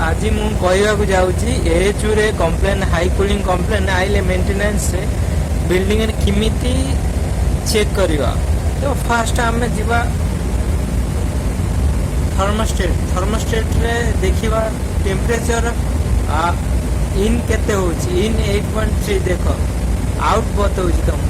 ଆଜି ମୁଁ କହିବାକୁ ଯାଉଛି, ଏଏଚୟୁରେ କମ୍ପ୍ଲେନ୍, ହାଇ କୁଲିଂ କମ୍ପ୍ଲେନ୍ ଆଇଲେ ମେଣ୍ଟେନାନ୍ସରେ ବିଲ୍ଡିଂରେ କେମିତି ଚେକ୍ କରିବା। ତ ଫାଷ୍ଟ ଆମେ ଯିବା ଥର୍ମୋଷ୍ଟେଟ୍। ଥର୍ମୋଷ୍ଟେଟ୍ରେ ଦେଖିବା ଟେମ୍ପରେଚର ଇନ୍ କେତେ ହେଉଛି। ଇନ୍ 8.3 ଦେଖ, ଆଉଟ୍ ବତଉଛି ତମକୁ।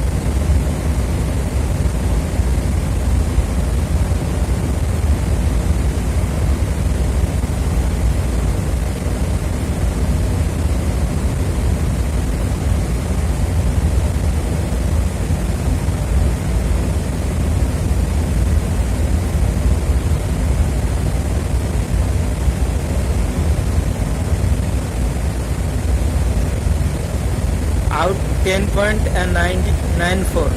आउट 10.94,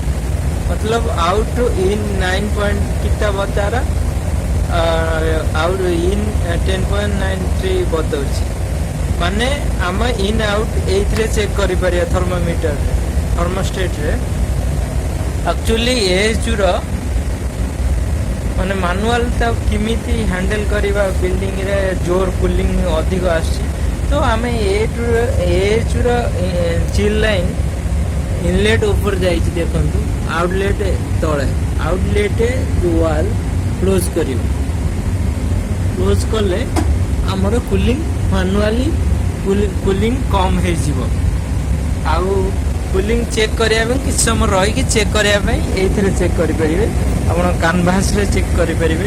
मतलब आउट इन 9 पॉइंट कितना बता रहा? Out in 10.93 ବତାଉଛି। ମାନେ ଆମେ ଇନ୍ ଆଉଟ୍ ଏଇଥିରେ ଚେକ୍ କରିପାରିବା, ଥର୍ମୋମିଟରରେ, ଥର୍ମୋଷ୍ଟେଟ୍ରେ। ଆକ୍ଚୁଆଲି ଏଏଚୟୁର ମାନେ ମାନୁଆଲ ତାକୁ କେମିତି ହ୍ୟାଣ୍ଡେଲ୍ କରିବା? ବିଲ୍ଡିଂରେ ଜୋର କୁଲିଂ ଅଧିକ ଆସୁଛି, ତ ଆମେ ଏଏଚୟୁର ଚିଲ୍ ଲାଇନ୍ ଇନଲେଟ୍ ଉପରେ ଯାଇଛି ଦେଖନ୍ତୁ, ଆଉଟଲେଟ୍ ତଳେ। ଆଉଟଲେଟ୍ ୱାଲ୍ କ୍ଲୋଜ୍ କରିବ। କ୍ଲୋଜ୍ କଲେ ଆମର କୁଲିଂ ମାନୁଆଲି କୁଲିଂ କମ୍ ହେଇଯିବ। ଆଉ କୁଲିଂ ଚେକ୍ କରିବା ପାଇଁ, କିଛି ସମୟ ରହିକି ଚେକ୍ କରିବା ପାଇଁ ଏଇଥିରେ ଚେକ୍ କରିପାରିବେ ଆପଣ। କାନଭାସରେ ଚେକ୍ କରିପାରିବେ।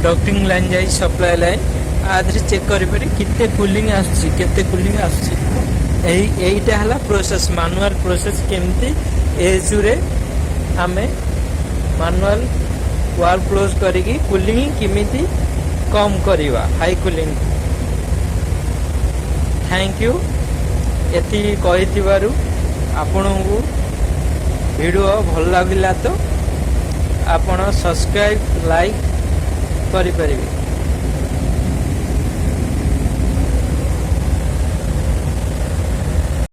ଡକ୍ଟିଂ ଲାଇନ୍ ଯାଇଛି, ସପ୍ଲାଏ ଲାଇନ୍, ଆ ଦେହରେ ଚେକ୍ କରିପାରିବେ କେତେ କୁଲିଂ ଆସୁଛି, କେତେ କୁଲିଂ ଆସୁଛି। ଏଇଟା ହେଲା ପ୍ରୋସେସ୍, ମାନୁଆଲ ପ୍ରୋସେସ୍, କେମିତି ଏଏଚୟୁରେ ଆମେ ମାନୁଆଲ ୱାଲ୍ କ୍ଲୋଜ୍ କରିକି କୁଲିଂ କେମିତି କମ୍ କରିବା, ହାଇ କୁଲିଂ। Thank you ଏତିକି କହିଥିବାରୁ। ଆପଣଙ୍କୁ ଭିଡ଼ିଓ ଭଲ ଲାଗିଲା ତ ଆପଣ ସବସ୍କ୍ରାଇବ୍, ଲାଇକ୍ କରିପାରିବେ।